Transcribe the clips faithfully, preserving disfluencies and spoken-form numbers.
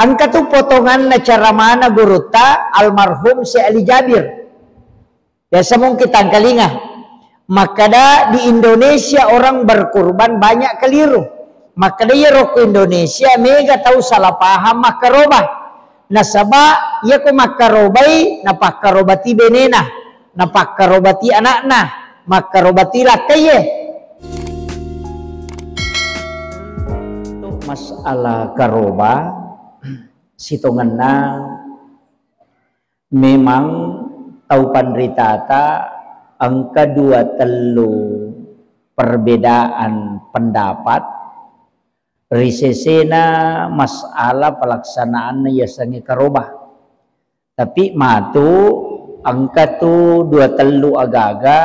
Engka tu potonganna ceramana gurutta almarhum Syekh Ali Jabir. Biasa mungkin tangkalinga. Makkeda di Indonesia orang berkurban banyak keliru. Makkeda iyaro ko Indonesia mega tau salah paham makkaroba. Nasaba iyako makkarobai napakkarobati benena, napakkarobati anakna, makkarobati lakkaiye. Masalah karoba sitongenna memang tau panritata engka dua tellu perbedaan pendapat ri sesena masalah pelaksanaanna yasengnge karoba. Tapi matu engka tu dua tellu agaga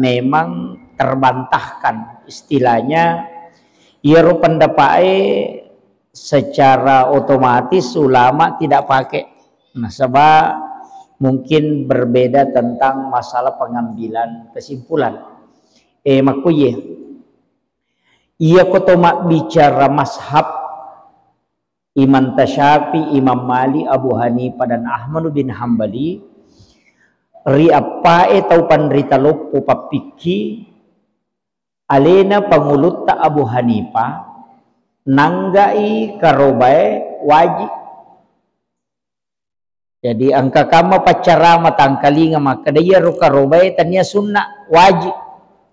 memang terbantahkan, istilahnya iyaro pendapat'e secara otomatis ulama tidak pakai. Nasaba mungkin berbeda tentang masalah pengambilan kesimpulan. Eh, makkuye. Iyako to mabbicara mazhab, Imam Tasyafi, Imam Malik, Abu Hanifah, dan Ahmad bin Hambali, ri appae tau panrita loppo pappikki, alena pangulutta Abu Hanifah, nanggai karobae wajib. Jadi engka kamma paccarama tangkalinga makkeda iyaro karobae tania sunna, wajib.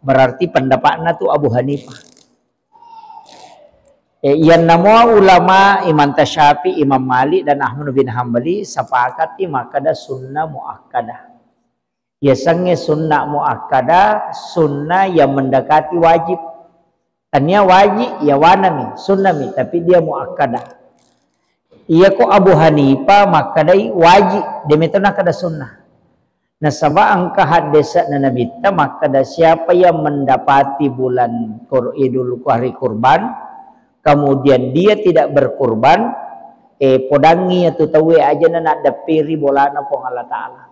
Berarti pendapatna tu Abu Hanifah. Eh, iyanna mua ulama Imam Tasyafi, Imam Malik, dan Ahmad bin Hambali sepakati makkeda sunnah muakkadah. Yasengnge sunnah muakkadah, sunnah yang mendekati wajib. Tania wajib, ya wanami, sunnami, tapi dia muakkadah. Iyako Abu Hanifah makkedai wajib, demeto nakkeda sunnah. Nasaba engka haddese'na Nabitta makkeda, siapa yang mendapati bulan kur-, Idul hari kurban, kemudian dia tidak berkurban, eh, podangi iyatu tauwe ajana naddepperi bolana Puang Allah Ta'ala.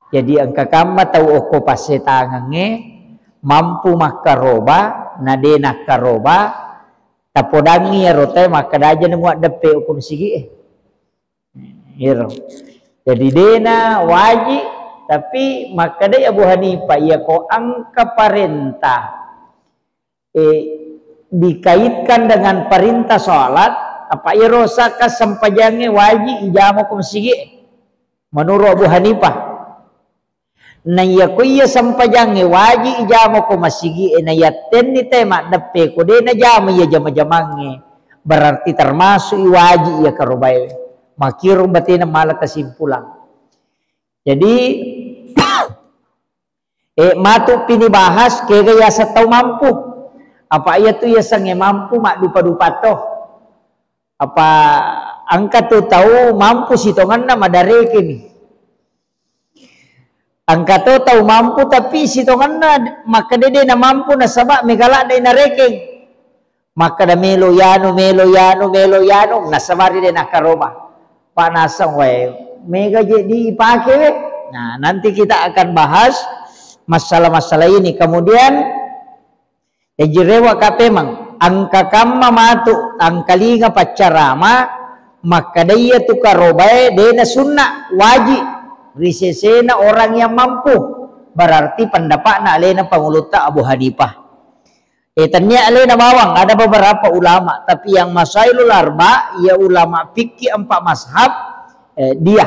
Jadi engka kamma tau okko passetangengnge mampu makkaroba, na de nakkaroba, tapodangi iyaro tauwe makkeda, ajana muaddeppe okko masigi'e. Iyaro. Jadi dena wajib, tapi makkedai Abu Hanifah, iyako engka parenta, eh, dikaitkan dengan perintah salat, apa iyaro saka sempajangnge wajib ijama ko masigi'e. Menurut Abu Hanifah. Na iyako iya sempajangnge wajib ijama ko masigi'e, na yattenni te maddeppe ko de najama iya jama-jamangnge, berarti termasuk i wajib iya karobae. Makiro batena mala kesimpulan. Jadi, eh, matu pini bahas kega yaseng tau mampu. Apa iyatu yasengnge mampu maddupa-dupa to. Apa engka tu tau mampu sitongenna madarekemi. Engka to tau mampu tapi sitongenna makkeda de na mampu nasaba mega ladde narekeng. Makkeda melo yanu, melo yanu, melo yanu, nasabari de nakkaroba. Pak naseng wae, mega je dipake we. Nah, nanti kita akan bahas masalah-masalah ini. Kemudian, eh, jirewa kapemang, engka kamma matu, angkalinga paccarama, makkeda iyatu karobae dena sunna, wajib. Ri sesena orang yang mampu. Berarti pendapatna alena pangulutta Abu Hanifah. Eh, tennia alena bawang, ada beberapa ulama, tapi yang masailul arba, ya ulama fikih empat mazhab, eh, dia.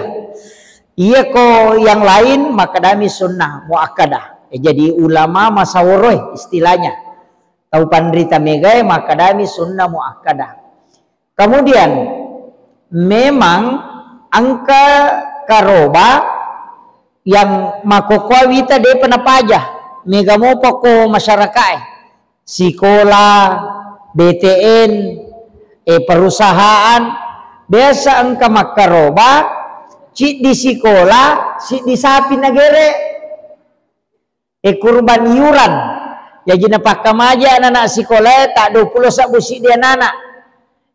Iya ko yang lain makkedami sunnah muakkadah. Eh, jadi ulama masaworoe istilahnya. Tau panrita megae makkedami sunnah muakkadah. Kemudian, memang engka karoba yang makkokkoe wita depa napaja, mega mopa ko masyarakae, sikola, B T N, eh, perusahaan, biasa engka makkaroba, ciddi sikola, siddi sapi nagere. Eh, kurban iuran. Jaji napakkamaja anak-anak sikolae, tak dua puluh sabbu siddi anak-anak.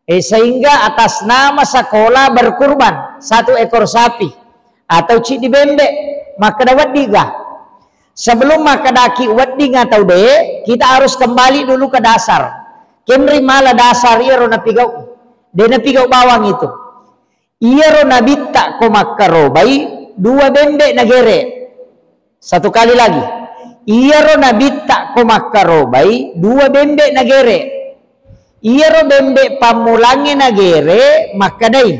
Eh, sehingga atas nama sekolah berkurban satu ekor sapi atau ciddi bembe, makkeda wedding ga. Sebelum makkedaki wedding atau de, kita harus kembali dulu ke dasar. Kenri mala dasar iyaro napigau. De' napigau bawang itu. Iyaro nabitta ko makkarobai, dua bembe nagere. Satu kali lagi. Iyaro nabitta ko makkarobai, dua bembe nagere. Iyaro bembe pammulangnge nagere, makkedai,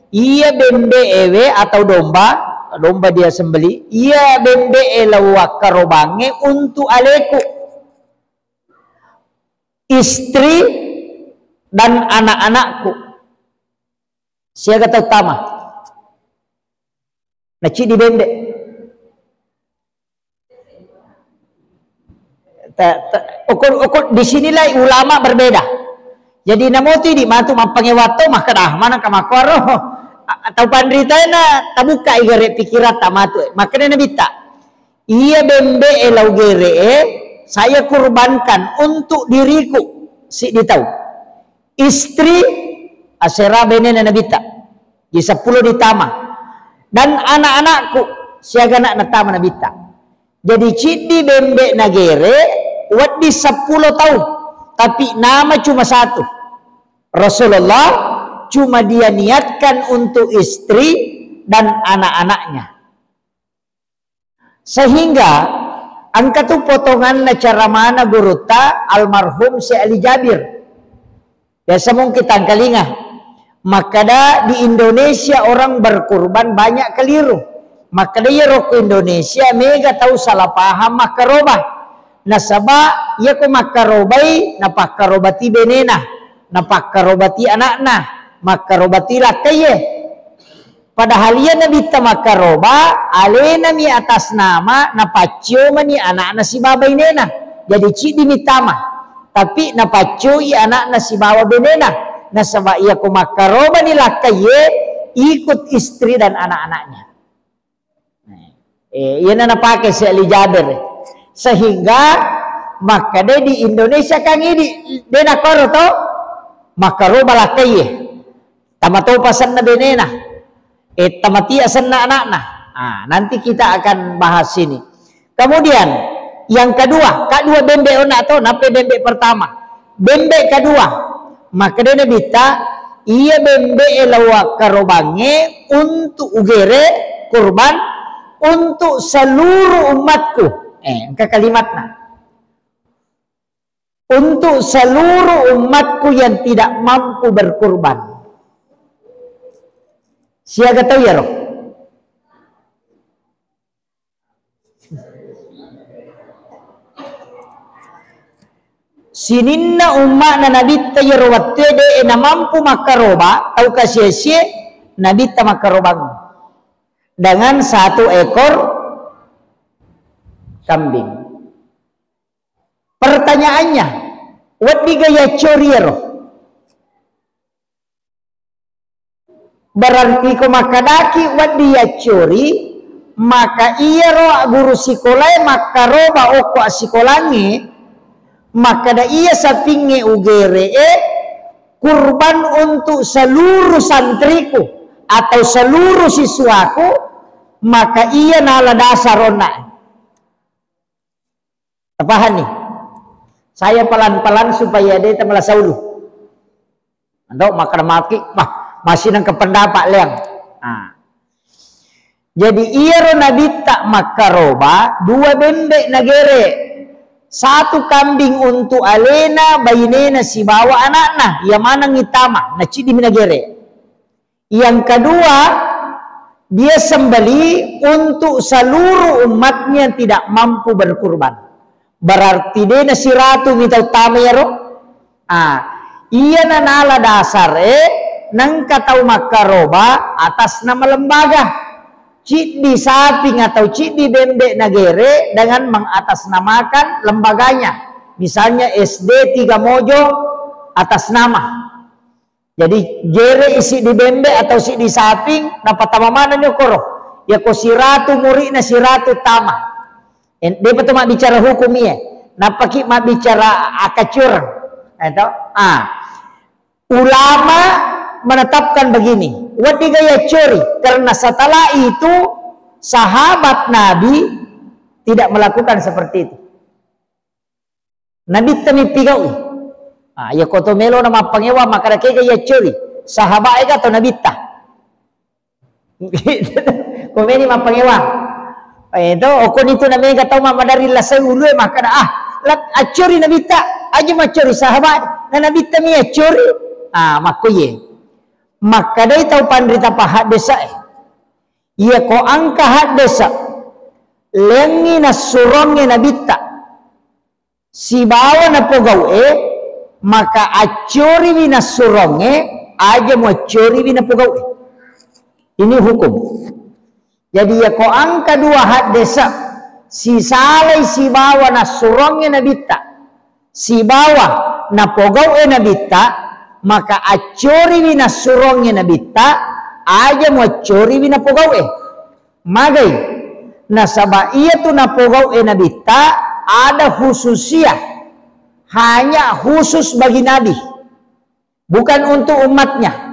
iya bembe ewe atau domba, domba dia sembeli, iya bembe e lao wakkarobangnge untuk aleku, istri dan anak-anakku. Siaga tau tama? Naciddi bembe. Ta-, ta-, okko, okko, di sinilah ulama berbeda. Jadi, namoti di matu mappangewa to, makkeda, "Ah, maneng ka makkuaro?" A-, tau panritaena tabukka i gere pikiran ta matu. Makkeda Nabitta, "Iya bembe e lau gere e, saya kurbankan untuk diriku," siddi tau. Istri, asera benena Nabitta. Di seppulo ditama. Dan anak-anakku, siaga anak natama Nabitta. Jadi ciddi bembe nagere, wedding seppulo tau. Tapi nama cuma satu. Rasulullah cuma dia niatkan untuk istri dan anak-anaknya. Sehingga engka tu potonganna ceramana gurutta almarhum Syekh Ali Jabir. Biasa mungkin tangkalinga. Makkeda di Indonesia orang berkurban banyak keliru. Makkeda iyaro ko Indonesia mega tau salah paham makkaroba. Nasaba iya ko makkarobai, napakkarobati benena, napakkarobati anakna, makkarobati lakkaiye. Padahal iya Nabitta makkaroba, alenami atas nama, napacciomani anakna sibawa bainena. Jadi ciddimi tama. Tapi napaccoi anakna sibawa benena. Nasaba iya ko makkarobani lakkaiye, ikut istri dan anak-anaknya. Eh, iyana napake si Ali Jabir. Sehingga makkeda di Indonesia kan idi, de nakkoro to, makkaroba lakkaiye. Tama topa senna benena. Eh, tamatia senna anakna. Ah, nanti kita akan bahas ini. Kemudian, yang kedua, ka dua bembe ona to, nape bembe pertama. Bembe kedua, makkeda Nabitta, iya bembe e lao wakkarobangnge untuk ugere kurban untuk seluruh umatku. Eh, engka kalimatna. Untuk seluruh umatku yang tidak mampu berkurban. Siaga tau iyaro? Sininna umma'na Nabitta iyaro wettue de'e namampu makkaroba, tau kasie-sie, Nabitta makkarobang dengan satu ekor kambing. Pertanyaannya, weddiga yaccori iyaro? Berarti ko makkedaki wedding yaccori, maka iyaro guru sikolae makkaroba okko assikolangnge, makkeda iya sapingnge ugere'e kurban untuk seluruh santriku atau seluruh siswaku, maka iya nala dasar onna. Tapahanni? Saya pelan-pelan supaya de' tamalasa ulu. Ando makkeda maki, bah, masih nengka pendapat leang. Nah. Jadi iyaro Nabitta makkaroba dua bembe nagere. Satu kambing untuk alena, bainena sibawa anakna. Iya maneng itama, naciddimi nagere. Yang kedua, dia sembeli untuk seluruh umatnya yang tidak mampu berkurban. Berarti de' nasiratu mi tau tama iyaro? Ah, iya nanala dasar e, nengka tau makkaroba atas nama lembaga. Ciddi saping atau ciddi bembe nagere dengan mengatasnamakan lembaganya. Misalnya S D Tiga Mojo atas nama. Jadi, gere i siddi bembe atau siddi saping, napatama manenni okkoro. Yako siratu muri'na siratu tama. En-, depa tu mabbicara hukum iye. Napaki mabbicara akacur. Eto? Ah. Ulama menetapkan begini. Weddiga yaccori. Karena setelah itu, sahabat Nabi tidak melakukan seperti itu. Nabitta mi pigau'i. Ah, iya ko to melo na mappangewa, makkeda kega yaccori. Sahabat ega atau nabitta? Komeni mappangewang. Eh, to, okoni tu namega tau mammadari lasai ulue makkada, "Ah, lat-, accori nabitta, aja maccori sahabat, na nabitta mi accori." Ah, makko iye. Makkadai tau panrita pahaddesa e. Iya ko angka haddesa, lengngi nassurongnge nabitta. Sibawa napogau'e, maka accoriwi nassurongnge, aja muaccoriwi napogau'e. Ini hukum. Jadi, yako angka dua haddesa sisalai sibawa nassurongnge nabitta, sibawa napogau'e nabitta, maka accoriwi nassurongnge nabitta, aja muaccoriwi napogau'e. Magai? Nasaba iyatu napogau'e nabitta ada khususiyah, hanya khusus bagi nabi, bukan untuk umatnya.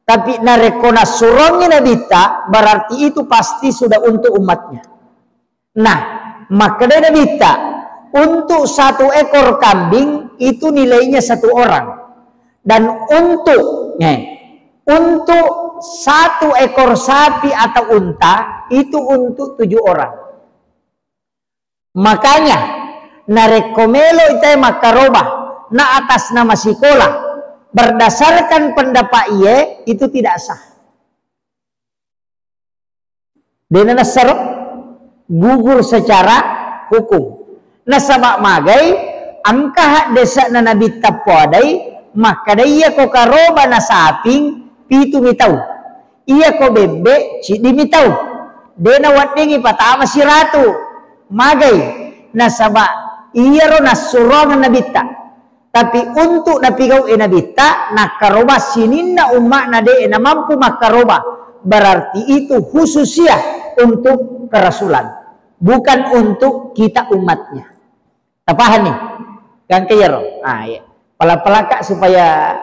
Tapi narekko nassurongngi nabitta, berarti itu pasti sudah untuk umatnya. Nah, makkedai nabitta, untuk satu ekor kambing itu nilainya satu orang. Dan untuk, eh, untuk satu ekor sapi atau unta itu untuk tujuh orang. Makanya, narekko melo itae makkaroba, na atas nama sikola, berdasarkan pendapat iye, itu tidak sah. Dena nassaro gugur secara hukum. Nasaba magai, angka haddese'na nabitta poadai, makkada iyako karoba nasaping pitu mi tau, iyako bebbe ciddi mi tau, dena weddingi patama siratu. Magai? Nasaba iyaro nassurongeng nabitta. Tapi untuk napigau'e nabitta, nakkaroba sininna umma'na de'e namampu makkaroba, berarti itu khususiyah untuk kerasulan, bukan untuk kita umatnya. Tapahang nih? Gangka iyaro. Ah, iya. Pala-palaka supaya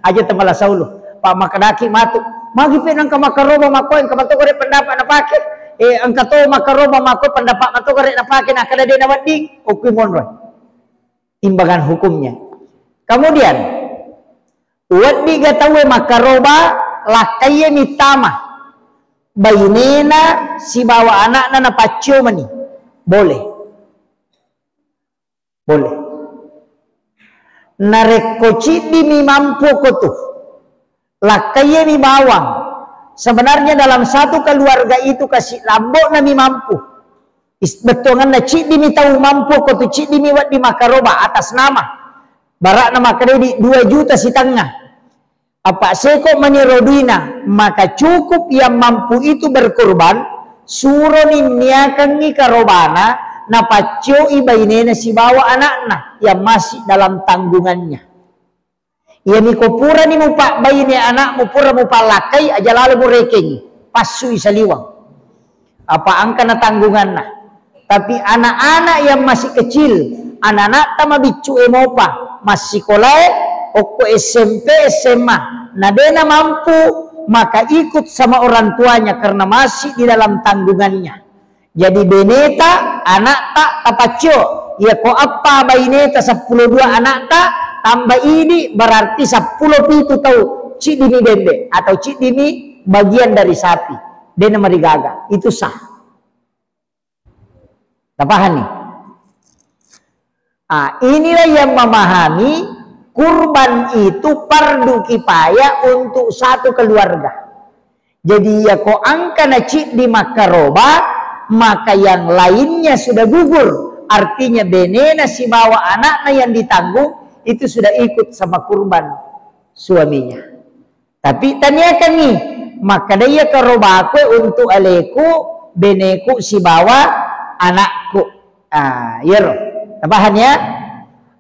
aja temala saulu. Pak makadaki matu. Magi pe nangka makkaroba makko engka matogare pendapat napake. Eh, engka to makkaroba makko pendapat matogare napake, nakkada de' nawedding. Okui monro. Timbangan hukumnya. Kemudian, weddiga tauwe makkaroba, lakkaiye mittama bainena sibawa anakna napaccio mani. Boleh. Boleh. Narekko ciddi mi mampu ko tu, lakkaiye mi bawang. Sebenarnya dalam satu keluarga itu kasi lambokna mi mampu. Is-, bettuanganna ciddi mi tau mampu ko tu, ciddi mi wedding makkaroba atas nama. Bara'na makkedai dua juta sitengnga. Apa seko mani roduina, maka cukup yang mampu itu berkurban, suroni niakangi karobana, napaccoi bainena sibawa anakna yang masih dalam tanggungannya. Iyami ko purani mupabbaine anakmu, pura mupallakkai, aja lalo murekengi, passui saliweng. Apa engka na tanggunganna. Tapi anak-anak yang masih kecil, anak-anak tamabiccu e mopa, massikolae, okko S M P, S M A, na dena mampu, maka ikut sama orang tuanya karena masih di dalam tanggungannya. Jadi beneta, anakta tapaccio. Iyako appa baineta seppulo dua anakta, tambah idi berarti seppulo pitu tau ciddimi bembe atau ciddimi bagian dari sapi. Dena marigaga. Itu sah. Tapahani? Ah, inilah yang memahami kurban itu fardu kifayah untuk satu keluarga. Jadi, iyako engka na ciddi makkaroba, maka yang lainnya sudah gugur. Artinya, benena sibawa anakna yang ditanggung, itu sudah ikut sama kurban suaminya. Tapi taniakanni, makkada iya karobakue untuk aleku, beneku, sibawa anakku. Ah, iyaro. Tapahani ya?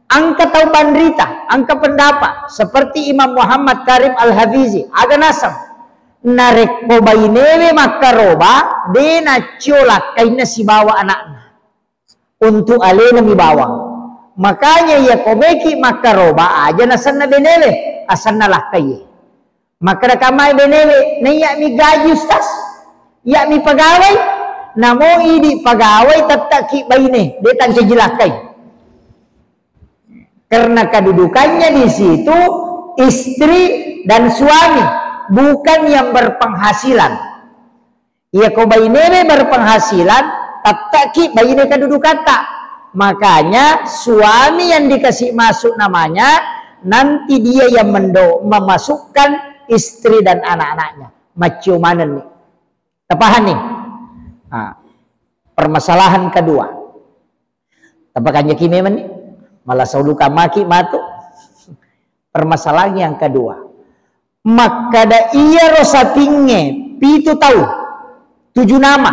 Engka tau panrita, engka pendapat seperti Imam Muhammad Karim Al-Hafizi, aga naseng, narekko bainewe makkaroba, de naccio lakkainna sibawa anakna. Untuk alena mi bawang. Makanya iya ko meki makkaroba aja nasenna benewe, asenna lakkaiye. Makkeda kamai benewe, "Naiya mi gaji, Ustaz? Iya mi pegawai?" Namo idi pegawai, tettaki baine, de tancaji lakkai. Karena kedudukannya di situ Istri dan suami bukan yang berpenghasilan. Iya ko bainewe berpenghasilan, tattaki baine kedudukatta. Makanya suami yang dikasih masuk namanya, nanti dia yang mendo-, memasukkan istri dan anak-anaknya. Maccio manenni. Tapahanni? Nah, permasalahan kedua. Tapakanjaki memang ni. Malah saulu kamaki matu. Permasalahan yang kedua. Makkada iyaro sapingnge pitu tau, tujuh nama.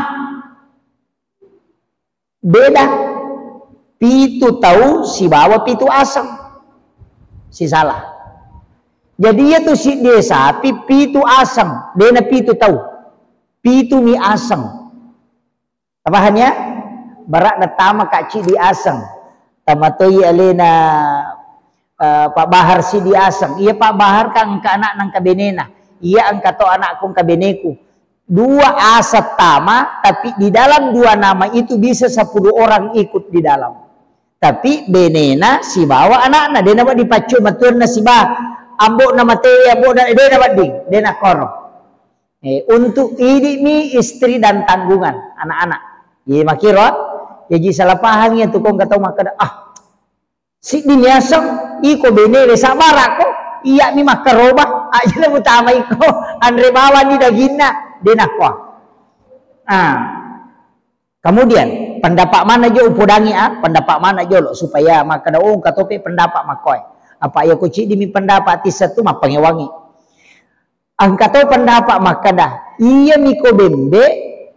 Beda pitu tau sibawa pitu aseng. Sisala. Jadi iyatu siddie sapi pitu aseng, dena pitu tau. Pitu mi aseng. Tapahan ya? Bara natama ka ciddi aseng. Tamatoi alena, eh, Pak Bahar siddi aseng. Iya Pak Bahar kan engka anak nang kabenena. Iya engka to anakku engka beneku. Dua aseng tama, tapi di dalam dua nama itu bisa sepuluh orang ikut di dalam. Tapi benena sibawa anakna, dena wedding paccio matuanna siba. Ambo na mate, ambo na, dena wedding, dena koro. Eh, untuk idi mi istri dan tanggungan anak-anak. Iya makiro, jaji salah pahang ya tukong kata makkada, ah, siddi ni aseng, iko benewe sabbarako, iya mi makkaroba, aja na mutama iko, anre bawani daginna, dena ko. Ah. Kemudian, pendapat mana jo upodangi, ah, pendapat mana jolo supaya makkada, oh, engka topi pendapat makkoe. Apa iya ko ciddi mi pendapat tissa tu mappangewangi. Engka to pendapat makkada, iya mi ko bembe,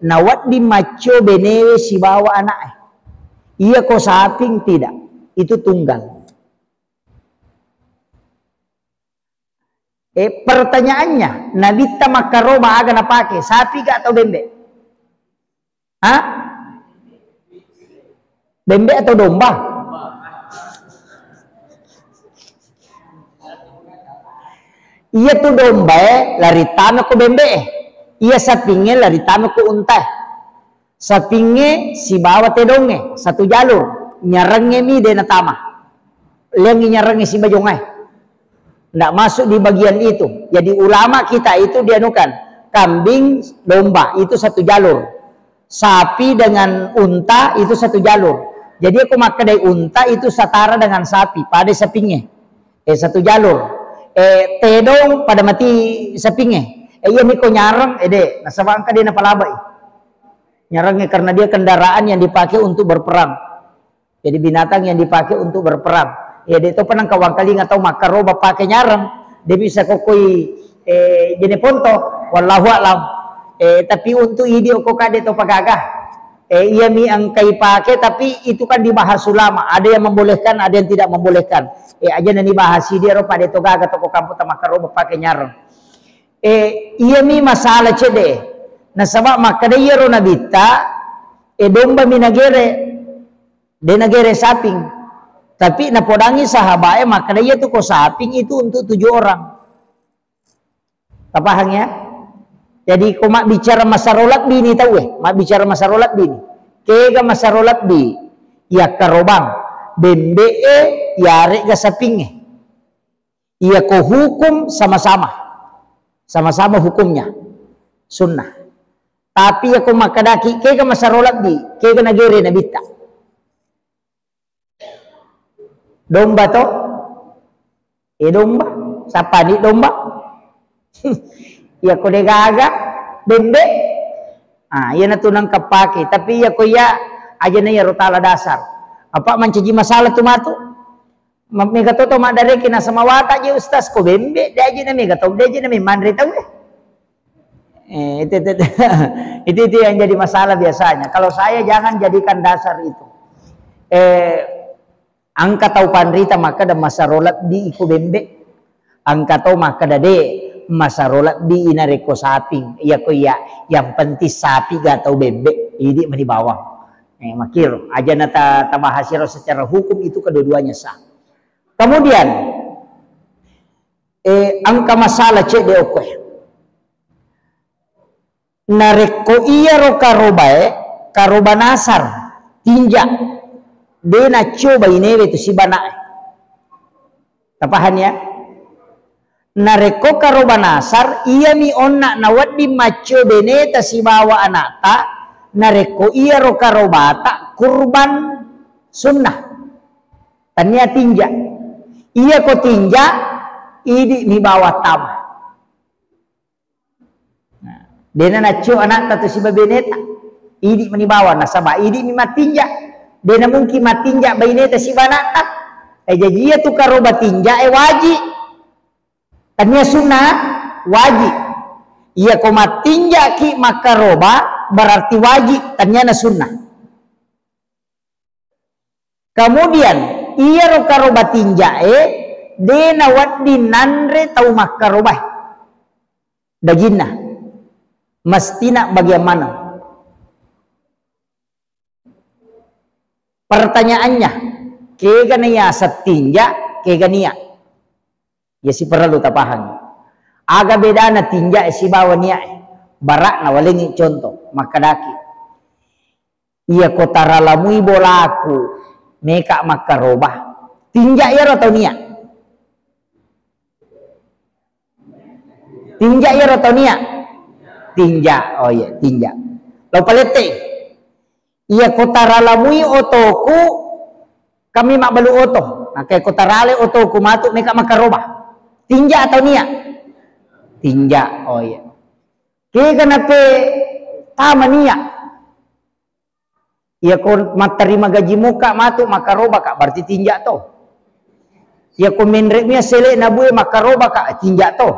nawedding maccio benewe sibawa anaknya. Iya ko saping tidak, itu tunggal. Eh, pertanyaannya, Nabitta makkaroba aga napake, sapi ga atau bembe? Hah? Bembe atau domba? Iya tu domba e lari tama ko bembe e. Iya sapingnge lari tama ko unta e. Sapingnge sibawa tedongnge satu jalur, nyarengnge mi de natama. Leangngi nyarengnge sibajongae. Ndak masuk di bagian itu. Jadi ulama kita itu dianukan kambing, domba itu satu jalur. Sapi dengan unta itu satu jalur. Jadi aku makkedai unta itu setara dengan sapi, pada sapingnge. Eh, satu jalur. Eh, tedong pada mati sapingnge. Eh, iya miko nyareng, eh, de, nasaba engka de napalabai. Nyarengnge karena dia kendaraan yang dipakai untuk berperang. Jadi binatang yang dipakai untuk berperang. Ya, de to penang kawangkalinga tau makkaroba pake nyareng. De bisa kokoi, eh, jene ponto. Wallahu a'lam. Eh, tapi untuk idi okko kade to pagaga. Eh, iya mi engkai pake, tapi itu kan dibahas ulama. Ada yang membolehkan, ada yang tidak membolehkan. Eh, aja nani bahas idi ro pade to gaga toko kampung tamakkaroba pake nyareng. Eh, iya mi masalah cede. Nasaba makkada iya ro nabitta, eh, domba mi nagere. De nagere saping. Tapi napodangi sahabae makkada, iya tu ko saping itu untuk tujuh orang. Tapahang ya? Jadi ko mabbicara masaro labbi ni tauwe, mabbicara masaro labbi ni. Kega masaro labbi? Iya karobang, bembe e, yarega sapingnge. Iya ko hukum sama-sama. Sama-sama hukumnya. Sunnah. Tapi iya ko makkadaki, kega masaro labbi, kega nagere nabitta. Domba to? Eh, domba. Sapani domba? Iya ko de gaga, bembe. Ah, iya natu nengka pake. Tapi iya ko iya, aja na iya rotala dasar. Apa mancaji masalah tu matu? Ma-, mega toto maddareki nasamawata je ustaz ko bembe, de aja na mega to, de aja na manre tau e. Eh, itu, itu, itu. Itu, itu yang jadi masalah biasanya. Kalau saya jangan jadikan dasar itu. Eh, engka tau panrita makkada masaro labbi iko bembe. Engka tau makkada de, masaro labbi inarekko saping. Iya ko iya, yang penting sapi ga tau bembe. Idi mani bawang. Eh, makiro. Aja na ta-, tabahasiro secara hukum itu kedua-duanya sah. Kemudian, eh, engka masalah cedde okko e. Narekko iyaro karobae, karoba nasar, tinja, de naccio bainewe tu sibana'e. Tapahan ya? Narekko karoba nasar, iyami onna nawedding maccio beneta sibawa anakta, narekko iyaro karobata kurban sunnah. Tania tinja. Iyako tinja, idi mi bawang tama. Nah, dena naccio anakta tu siba beneta. Idi meni bawang, nasaba idi mi matinja. Dena mungkin matinja baineta siba anakta. Eh, jaji iya tu karoba tinja, eh, waji. Tania sunnah, waji. Iya ko matinjaki makkaroba, berarti waji, taniana sunnah. Kemudian, iyaro karoba tinjae, de nawedding nanre tau makkarobae. Dagingna. Mestina bagian maneng. Pertanyaannya, kega na yaseng tinja, kega nia? Ya, si perlu tapahangi. Aga bedana tinja e sibawa nia e? Barakna walengi contoh, makkedaki, iya ko taralamui bolaku, meka makkaroba. Tinja iyaro atau nia? Tinja iyaro tau nia? Tinja. Oh iya, tinja. Lo palette. Iya ko taralamui otoku, kami mabbalu oto. Nah, kayak ko tarale otoku matu meka makaroba. Tinja atau nia? Tinja. Oh iya. Kega nape tama nia? Iya ko mattarima gaji muka matu makarobaka, berarti tinja to. Iya ko menre mia sele na bue makarobaka, tinja to.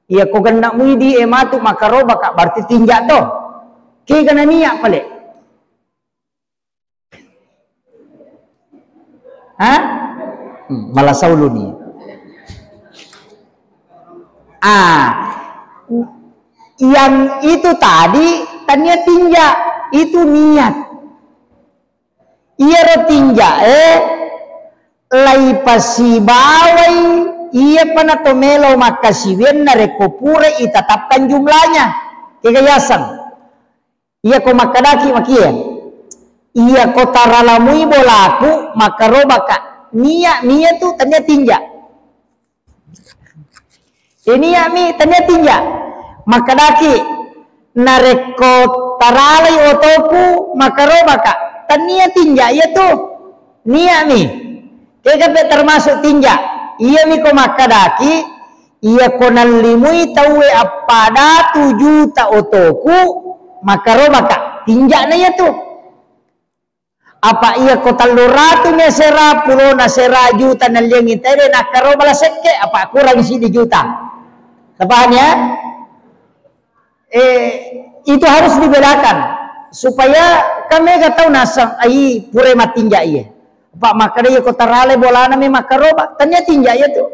Iya ko genna muidi e matu makarobaka, berarti tinja to. Kega na nia pale? Hah? Hmm, malah sauluni. Ah, yang itu tadi tania tinja, itu niat. Iyaro tinja e, laipasibawai iya pana to melo makkasiwiang narekko pura itatapkan jumlahnya. Kega yaseng? Iya ko makkedaki makie, iya ko taralamui bolaku, makkarobaka. Nia, nia tu tania tinja. Ini ya mi, tania tinja. Makkedaki, narekko taralai otoku, makarobaka. Tania tinja, iya tu. Nia mi. Kega pe termasuk tinja. Iya mi ko makkedaki, iya ko nallimui tauwe appada tu juta otoku, makarobaka. Tinjana iya tu. Apa iya ko tellu ratu mi asera, pulona asera juta nalliangi tede, nakkaroba la sekke, apa kurang siddi juta. Tapaham ya? Eh, itu harus dibedakan supaya kan mega tau naseng, ai pura matinja iye. Apa makkeda iya ko tarale bolana mi makkaroba, tania tinja iya tu.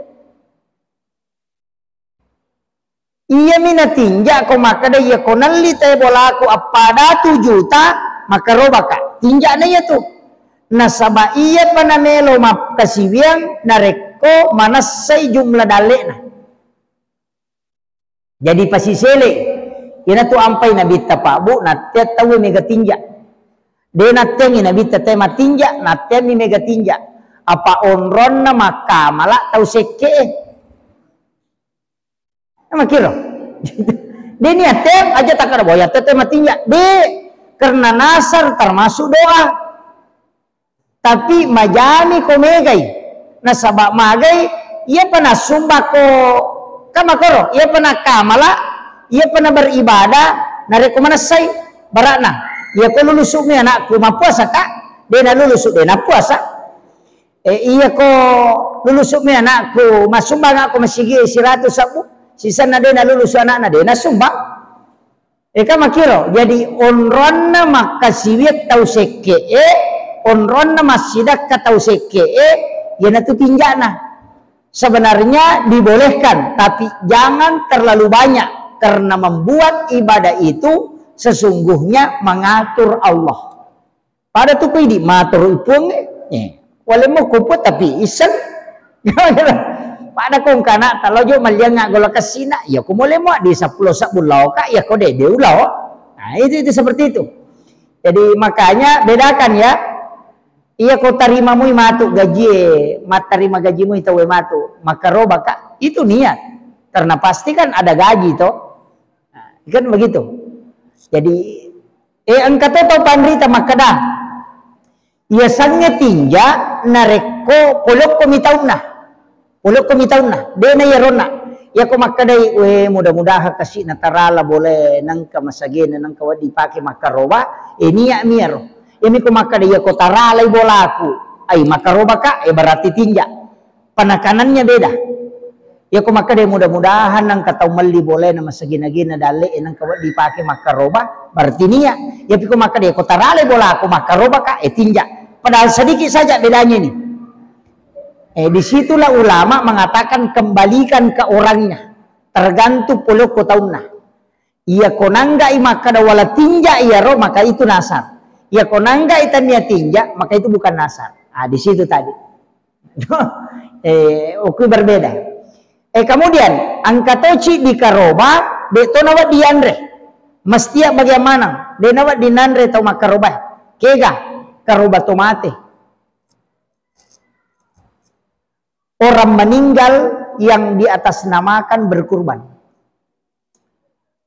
Iya mi natinja ko makkeda iya ko nelli te bolaku appada tu juta, makkarobaka. Tinjana iya tu. Nasaba iya pa namelo makkasiwiang narekko manessai jumlah dalle'na. Jadi pasisele, iyanatu ampai Nabitta Pak Bu, nattea tauwe mega tinja. De natteangi Nabitta te matinja, natteanni mega tinja. Apa onronna makkamala tau sekke'e. Makkiro. De niatteng aja takkada boya tete matinja. De, karena nasar termasuk doa. Tapi majami ko megai. Nasaba magai, iya pa nasumbako, kan makoro, iya pa nakamala, iya pa naberibadah, narekko manessai, barakna. Iya ko lulusu mi anakku, mapuasa ka? De nalulusu, de napuasa. Eh, iya ko lulusu mi anakku, masumbang ako masigi siratu sabbu, sisanna de nalulusu anakna, de nasumbang. Eka makkiro, jadi onronna makkasiwiang tau sekke'e, onronna massidakka tau sekke'e, iyanatu tinjana. Sebenarnya dibolehkan, tapi jangan terlalu banyak, karena membuat ibadah itu sesungguhnya mengatur Allah. Pada tu ko idi matur Puang e. Eh, walemo kupo tapi iseng. Pada ko engka anakta lao jo malliang golla kessina, iya ko molemo di seppulo sebbu lao ka, iya ko de, de ulao. Nah, itu, itu seperti itu. Jadi makanya bedakan ya. Iya ko tarima mui matu gajie, mattarima gaji mui tauwe matu, makkaroba ka. Itu niat. Karena pasti kan ada gaji toh. Nah, kan begitu. Jadi, eh, engka to tau panrita makkeda, iya sangnge tinja narekko polokko mi taunna. Polokko mi taunna, de na iyaronna. Iyako makkedai, "We, mudah-mudahan kasi natarala bole nengka masagena, nengka wedding pake makkaroba," eh, niat mi iyaro. Iyami ko makkeda, "Iyako taralai bolaku, ai makkaroba ka, eh, berarti tinja." Penekanannya beda. Iyako makkeda, "Mudah-mudahan nengka tau melli bolena masagena-gena dalle, eh, nengka wedding pake makkaroba," berarti niat. Iyapi ko makkeda, "Iyako taralai bolaku makkaroba ka," eh, tinja. Padahal sedikit saja bedanya ini. Eh, disitulah ulama mengatakan kembalikan ke orangnya, tergantung polokko taunna. Iya ko nanggai makkeda wala tinja iyaro, maka itu nasar. Iya ko nanggai tania tinja, maka itu bukan nasar. Ah, di situ tadi. Eh, oke, berbeda. Eh, kemudian, engka toci di karoba, de to nawa dianre. Mesti bagaimana? De nawa dinanre tau makkaroba. Kega, karoba tomate. Orang meninggal yang diatasnamakan berkurban.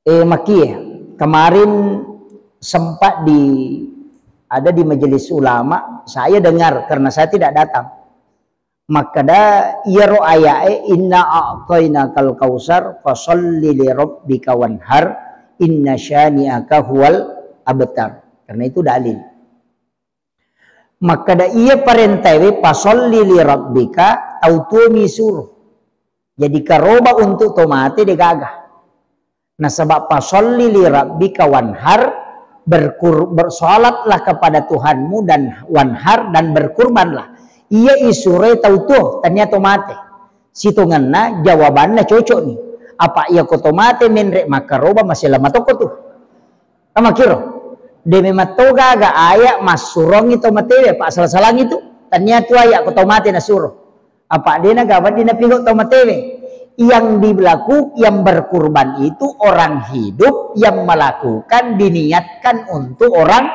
Eh, makie, kemarin sempat di, ada di majelis ulama, saya dengar karena saya tidak datang. Makkeda, iyaro ayae, "Inna a'tainakal kautsar, fasalli li rabbika wanhar, inna syani'aka huwal abtar." Karena itu dalil. Makkeda iya parentaewe, "Pasolli li rabbika," tau tuomi suro. Jadi karoba untuk tomate degaga. Nasaba pasolli li rabbika wanhar, berkur-, bersolatlah kepada Tuhanmu dan wanhar, dan berkurbanlah. Iya isure tau tuo, tania tomate. Sitongenna jawabanna cocok ni. Apa iya ko tomate menre makkaroba masih lama toko tu. Kamakiro. De memang toga aga aya massurongi tomatewe, apa salah-salangi tu. Tania tu aya ko tomate nasuro. Apa dena gawa dina pigo tomatewe. Yang dilaku-, yang berkurban itu orang hidup yang melakukan, diniatkan untuk orang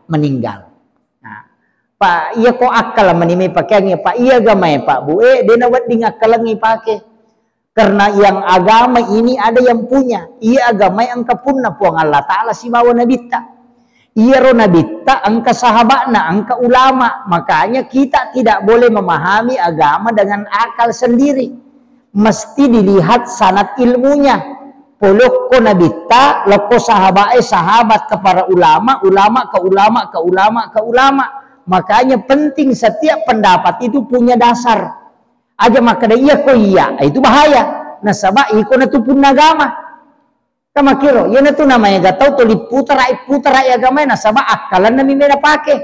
meninggal. Nah, Pak, iya ko akkalang mani mai pakeangnge, Pak, iya agamae, Pak, Bu, eh, dena wedding akkalengngi pake. Karena yang agama ini ada yang punya. Iya agamae engka punna Puang Allah Ta'ala sibawa nabitta. Iyaro nabitta engka sahaba'na, engka ulama. Makanya kita tidak boleh memahami agama dengan akal sendiri. Mesti dilihat sanad ilmunya. Polokko nabitta, lokko sahaba'e, sahabat ke para ulama, ulama ke ulama, ke ulama, ke ulama. Makanya penting setiap pendapat itu punya dasar. Aja makkeda iya ko iya, itu bahaya. Nasaba iko natu punna agama. Kamakiro, iyanatu namaega tau tuli putara-, putara agamae nasaba akkalenna mi meda pake.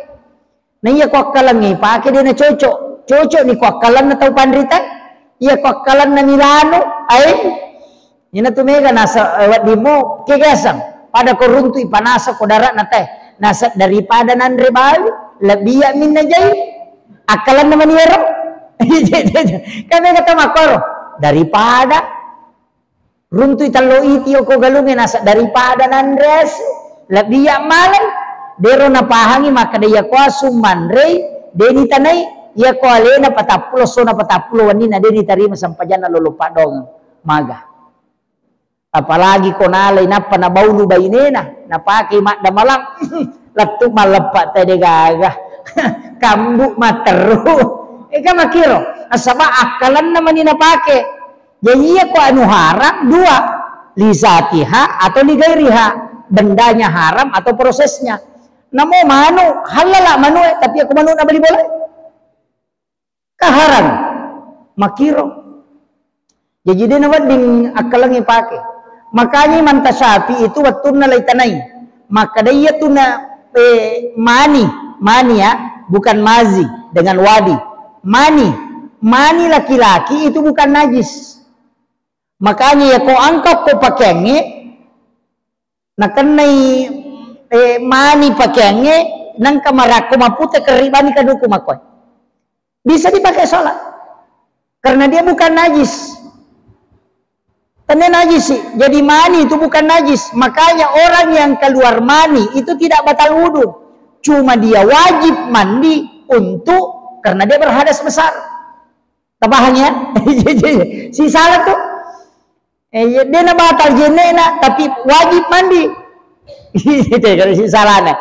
Na iya ko akkalengnge pake de na cocok. Cocok ni ko akkalenna tau panrita. Iya ko akkalenna milanu, ai. Iyanatu mega nasa, eh, weddimmu kegasang. Pada ko runtu ipanasa ko darakna teh. Nasa daripada nanre balu, lebbi iya minna jai. Akkalenna mani ero. Kan mega tau makkoro. Daripada Runtui tello iti oko galungnge nasa daripada nanre asu, lebbi iya malai. Dero napahangi makkeda iya ko asu manrei, deni tanai, iya ko alena patappulo, sona patappulo wenni na deni tarima sempajanna lolo paddoangeng. Maga. Apalagi ko nalai nappa nabaulu bainena, napakei maddamalang, lettu malleppa tede gaga. Kambu matteru. Ega makiro, nasaba akkalenna mani napake. Jadi iya ko anu haram dua, li zatiha atau li gairiha, bendanya haram atau prosesnya. Namo manu, halala manu, eh, tapi aku manu na beli boleh. Ka haram, makiro. Jadi dia na wedding akkalengi pake. Makanya Imam Tasyafi itu wettunna laitanai. Maka dia tu na, eh, mani, mani ya, bukan mazi dengan wadi. Mani, mani laki-laki itu bukan najis. Makanya ya ko angka ko pakeangnge, nakennai, eh, mani pakeangnge, nangka marakko mapute kerribani kaduku makoe. Bisa dipakai sholat. Karena dia bukan najis. Tanda najis sih. Jadi mani itu bukan najis. Makanya orang yang keluar mani itu tidak batal wudhu. Cuma dia wajib mandi untuk, karena dia berhadas besar. Paham ya? Sisala tu. Eh, iya, de' nabatal jenne'na, tapi wajib mandi. Itu kalau sisalana.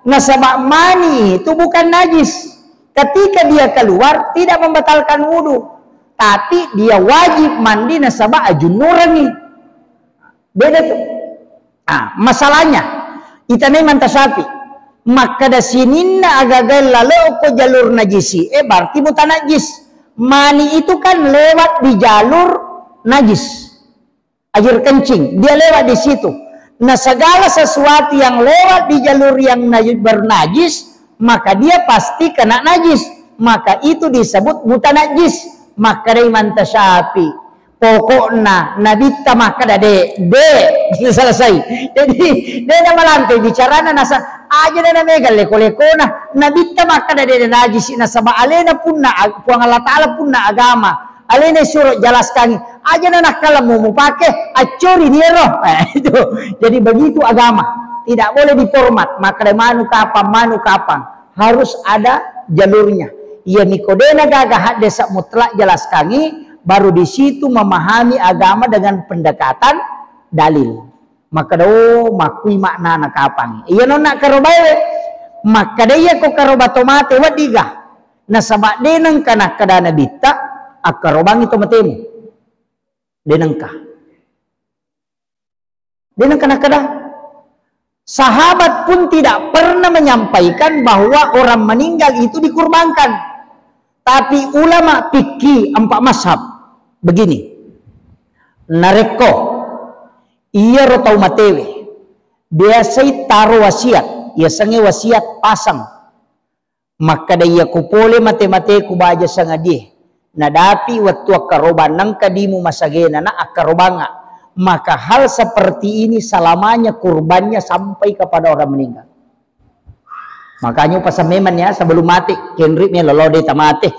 Nasaba mani itu bukan najis. Ketika dia keluar, tidak membatalkan wudu. Tapi dia wajib mandi nasaba ajunnurengngi. Beda tu. Ah, masalahnya, itanai manta sapi. Makkeda sininna agaga laloko jalur najisi, eh, berarti mutanajis. Mani itu kan lewat di jalur najis. Air kencing, dia lewat di situ. Nah, segala sesuatu yang lewat di jalur yang naj-, bernajis, maka dia pasti kena najis. Maka itu disebut mutanajis. Makkedai manta sapi. Pokokna nabitta makkeda de, de, selesai. Jadi, de na malampe bicarana nasa, aja na mega leko-lekona. Nabitta makkeda de najisi nasaba alena punna ag-, Puang Allah Ta'ala punna agama. Alena suro jelaskan, aja na nakkalemmu mupake, accori ni ero. Eh, itu. Jadi begitu agama. Tidak boleh diformat. Makkeda manu kapang, manu kapang. Harus ada jalurnya. Iya niko de na gaga haddesa mutlak jelaskangi, baru di situ memahami agama dengan pendekatan dalil. Makkeda, oh, makkui maknana kapang. Iya nonna karobae. Makkeda iya ko karoba tomate weddiga. Nasaba de nengka nakkeda nabitta, akkarobangi tomatemu. De nengka. De nengka nakkeda. Sahabat pun tidak pernah menyampaikan bahwa orang meninggal itu dikurbankan. Tapi ulama fikih empat mazhab begini. Narekko iyaro tau matewe biasai taro wasiat, yasengnge wasiat pasang. Makkeda, iyako pole mate-mateku baja sangadie, nadapi wettu akkarobang, nengka dimu masagena na akkarobanga, maka hal seperti ini selamanya kurbannya sampai kepada orang meninggal. Makanya upasang memang ya, sebelum mate, kenri melo lo de tamate.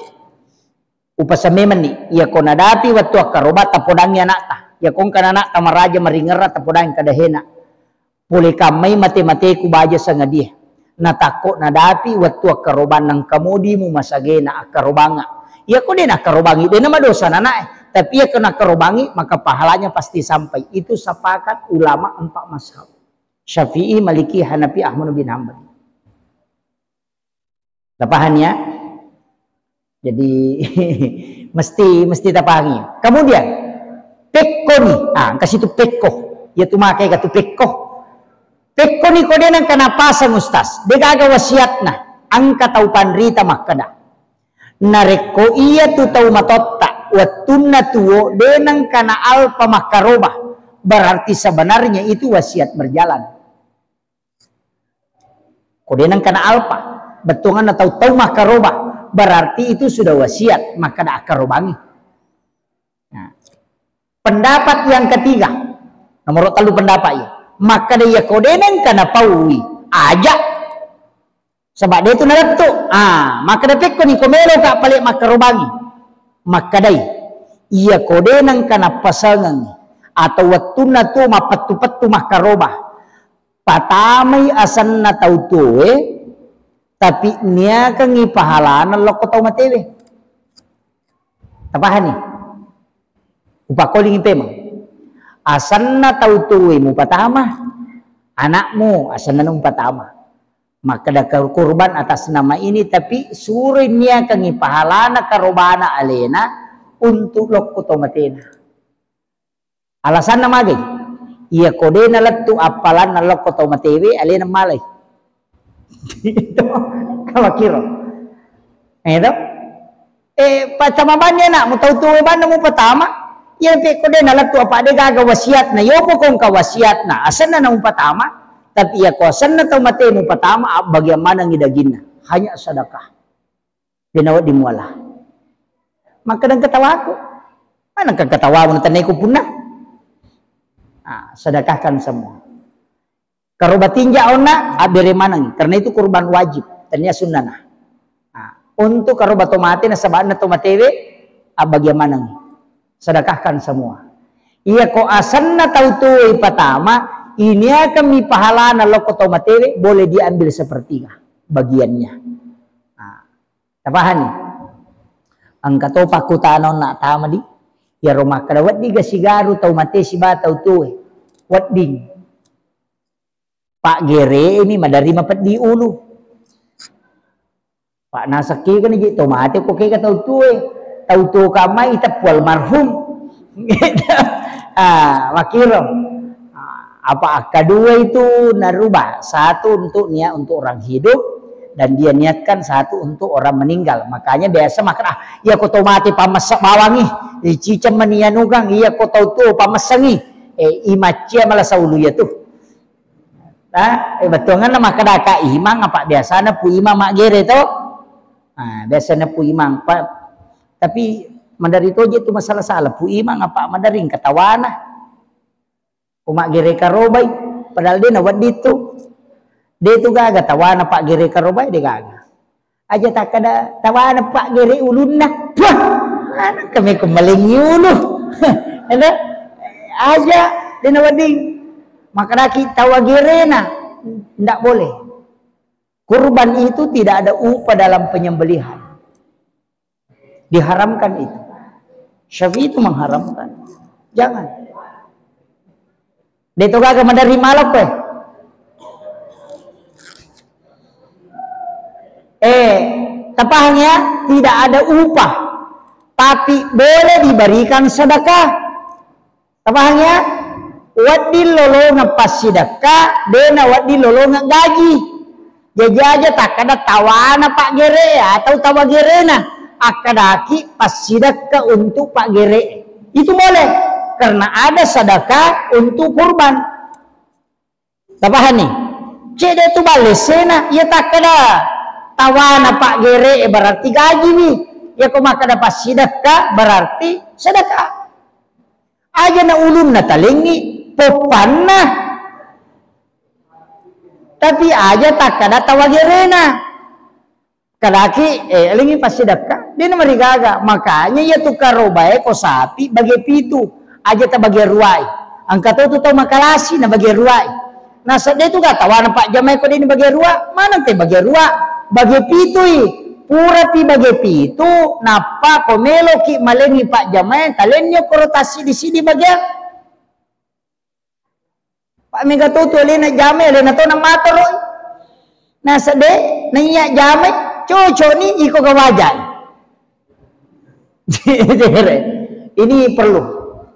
Upasang memang ni, iyako nadapi wettu akkaroba, tapodangi anakta. Iyako engka anakta maraja maringerra, tapodangi kadahena. Pole kammai mate-mateku baja sangadie. Natakko nadapi wettu akkarobang, nengka modimu masagena akkarobanga. Iyako de nakkarobangi, de namadosa nanae. Tapi iyako nakkarobangi, maka pahalanya pasti sampai. Itu sepakat ulama empat mazhab. Syafi'i, Maliki, Hanafi, Ahmad bin Hanbal. Tapahang ya? Jadi, mesti, mesti tapahangi. Kemudian, pekko ni. Ah, engka situ pekko. Iya tu makai ka tu pekko. Pekko ni ko de nengka napasang, Ustaz. De gaga wasiatna. Engka tau panrita makkeda. Narekko iya tu tau matotta, wettunna tuo, de nengka na alpa makkaroba. Berarti sebenarnya itu wasiat berjalan. Ko de nengka na alpa, bettuanganna tau-tau makkaroba, berarti itu sudah wasiat, makkeda akkarobangi. Nah, pendapat yang ketiga, nomor tellu pendapat ya, makkeda iya ko de nengka napaui, aja. Sebab de tu nalettu. Ah, makkeda pekko ni ko melo ka pale makkarobangi. Makkedai, iya ko de nengka napasengengi atau wettunna tu mappettu-pettu makkaroba. Patamai asenna tau tuoe, tapi niakangngi pahalana lokko tau matewe. Tapahani? Upakkolingi pemeng. Asenna tau tuoe mupatama, anakmu asenna mupatama. Makkeda kurban atas nama ini, tapi suroi niakangngi pahalana karobana alena untuk lokko tau matena. Alasanna magai? Iya ko de nalettu appalanna lokko tau matewe, alena malai. Itu kawakiro. Eh, to? Eh, patama banni anakmu, tau tuo banna mupatama. Iya pekko de nalettu apa de gaga wasiatna. Yopo ko engka wasiatna. Asenna na mupatama. Tapi iya ko asenna tau mate mupatama, abbagiang manengngi daginna. Hanya sedekah. De nawedding muala. Makkeda engka tawaku. Mana engka tawamu natennaiku punna? Ah, sedekahkan semua. Karoba tinja onna, abbere maneng. Karena itu kurban wajib. Tania sunnana. Ah, untuk karoba tomate nasabana tomatewe, abbagia maneng. Sedekahkan semua. Iya ko asenna tau tuo ipatama, iniakan mi pahalana lokko tomatewe, boleh diambil sepertiga bagiannya. Ah. Tapahani? Engka to pakkutana onna tama di. Iyaro makkeda wedding ga sigaru tau mate siba tau tuwe. Wedding. Paggere'mi maderri mapeddi ulu. Pak nasakki kan je to mate ko kega tau tuwe. Tau tuwo kamai teppu almarhum. Ah, makiro. Ah, apa akkadua itu narubah? Satu untuk niat untuk orang hidup dan dia niatkan satu untuk orang meninggal. Makanya biasa makan, "Ah, iya ko to mate pamessa bawangi, eh, ciceng meni anu kang, iya ko tau tuwo pamessangi." Eh, imaccia malasa ulu ya tu. Nah, eh, bettuanna makkedaka imang apa biasana pu imang maggere to? Nah, biasana pu imang. Pa-, tapi madari toje tu masalah-salah pu imang apa madari katawana. Ko maggere karobai, padahal de nawedding tu. De tu gaga tawana paggere karobai, de gaga. Aja takkeda tawana paggere ulunna. Wah, anak kami kemalingi ulu. Ada? Aja, de nawedding. Makkedaki tawa gerena, ndak boleh. Kurban itu tidak ada upah dalam penyembelihan. Diharamkan itu. Syafi'i itu mengharamkan. Jangan. De to gaga maderri malokko. Eh, tapahang ya? Tidak ada upah. Tapi boleh diberikan sedekah. Tapahang ya? Wedding lolongeng passidekka, de nawedding lolongeng gaji. Jaji aja takkeda tawana paggere atau tawa gerena. Akkedaki passidekka untuk paggere. Itu boleh. Karena ada sedekah untuk kurban. Tapahani? Cedde tu ballessena, iya takkeda tawana paggere berarti gajiwi. Iya ko makkeda passidekka berarti sedekah. Aja na ulunna talengi, poppanna. Tapi aja takkeda tawa gerena. Kadaki, eh, elengi passidekka, de namarigaga. Makanya iya tu karobae ko sapi bage pitu, aja tabage ruai. Engka to tu tau makalasi na bage ruai. Nasedde tu gatawana pajjamai ko de nibage rua, maneng te bage rua, bage pitui. Pura pi bage pitu, nappa ko meloki malengi pajjamai, talenni okkoro tassidi-sidi bageang. Pak mega to tu alena jamai, alena to na matoro. Nasedde, naiya jamai, cocok ni iko gawajai. Ini perlu.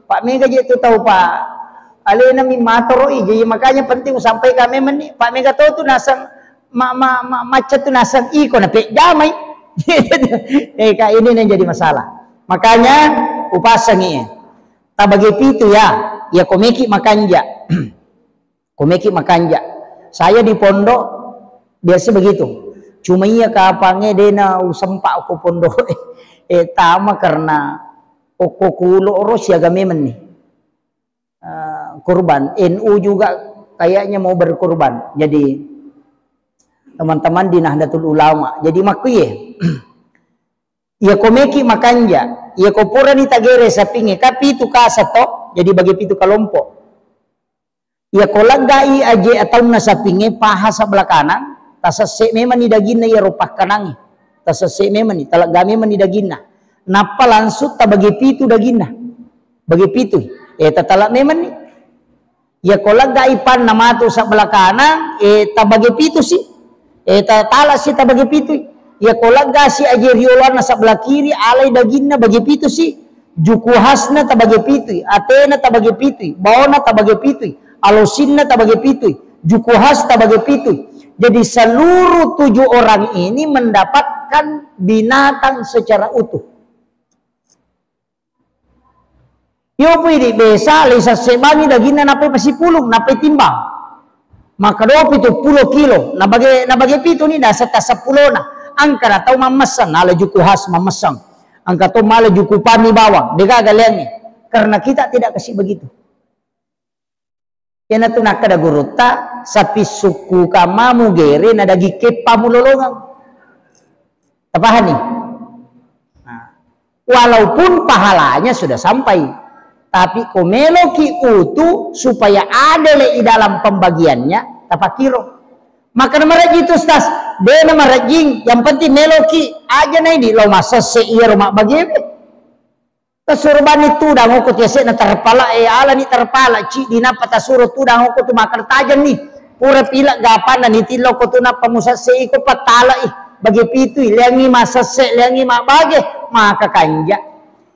Pak mega je tu tau, Pak. Alena mi matoro i, jadi makanya penting usampaikan memang ni. Pak mega to tu naseng ma, ma, ma, macet tu naseng iko na pe jamai. Eh, Kak, ini yang jadi masalah. Makanya upasangi. Tabage pitu ya, ya komeki makanja. Komeki makanja. Saya di pondok biasa begitu. Cuma iya kapange dena usempa ko pondok eh tama karena okko kulo ro siaga memang nih. Eh, kurban. N U juga kayaknya mau berkurban. Jadi teman-teman di Nahdlatul Ulama. Jadi makkuye. Iya komeki makanja, iya ko purani tagere sapinge, ka pitu kasa to, jadi bagi pitu kelompok. Iya ko laggai aje ataunna sapinge paha sebelah kanan, tasesse memang ni daginna iya ro pakkanangi. Tasesse memang ni, talegga memang ni daginna. Nappa langsung tabagi pitu daginna. Bagi pitu. Eh, tatala memang ni. Iya ko laggai panna matu sebelah kanan, eh, tabage pitu si. Eh, ta-, tala si tabage pitu. Iya ko lagga si aje rioloanna sebelah kiri, alai daginna bage pitu si. Juku hasna tabage pitu, atena tabage pitu, baona tabage pitu, alosinna tabage pitu, juku has tabage pitu. Jadi seluruh tujuh orang ini mendapatkan binatang secara utuh. Iyo pui di besa, le sassebangi daginna nappai pasipulung, nappai timbang. Maka dua pitu pulo kilo, nabage, nabage pitu ni dasetta sepulona. Angka na tau mammesseng, nala juku khas mammesseng. Angka to mala juku pami bawang, degaga leangnge. Karena kita tidak kasih begitu. Iyanatu nakkeda gurutta, sapi sukku kamamu gere na daging keppamu lolongeng. Tapahani? Nah, walaupun pahalanya sudah sampai, tapi ko meloki utu supaya adele i dalam pembagiannya, tapakkiro. Maka namarejji tu, Ustaz, De' na marejjing, yang penting meloki aja na idi' lao masesse' iyaro mabbage. Tasuro banni tudang okko tu yase'na terpala, eh, alani terpala, ciddi nappa tasuro tudang okko tu makkeda tajenni. Pura pila gapanna nitillo okko tu nappa musesse' iko pattala i. Bage pitu i, leangngi masesse', leangngi mabbage, maka kanja.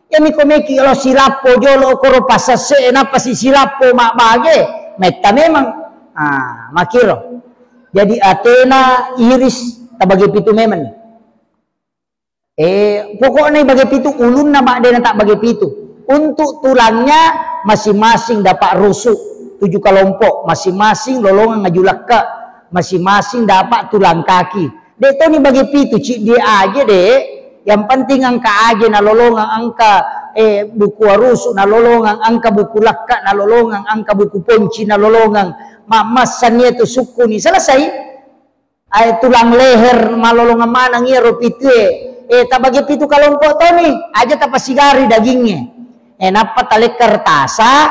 Iyami ko meki lo silappo jolo okoro pasesse' e nappa si silappo mabbage, metta memang. Ah, makkiro. Jadi atena, iris, tabage pitu memang ni. Eh, pokokna bage pitu, ulunna madde na tabbage pitu. Untuk tulangnya masing-masing dapat rusuk, tujuh kelompok, masing-masing lolongang aju lekka, masing-masing dapat tulang kaki. De' toni bage pitu, ciddi aja de'. Yang penting engka aja nalolongang, engka, eh, buku arusu nalolongang, engka buku lekka nalolongang, engka buku ponci nalolongang. Mammassan iya tu sukkuni, selesai. Ai tulang leher malolongang maneng iyaro pitue. Eh, tabage pitu kelompok toni, aja tapasigari dagingnge. Eh, nappa talekka kertasa,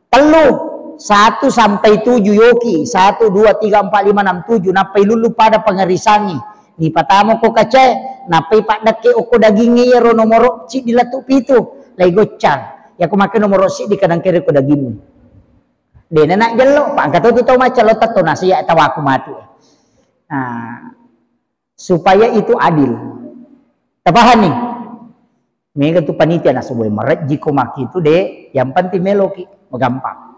tellu, satu sampai tujuh yoki, satu, dua, tiga, empat, lima, enam, tujuh, nappa ilullu pada pengerisangi. Nipatama ko kacae, nappa ipaddekke okko dagingnge iyaro nomoro ciddi lettu pitu, lai goccang. Yako make nomoro siddi kadang kere ko dagingnge. Dena nak jello, pangka tu tau macca lo tetto nasi ya tawaku matu. Nah, supaya itu adil. Tapahani? Mega tu panitia nasuboi marejji ko maki tu de, yang penting meloki, gampang.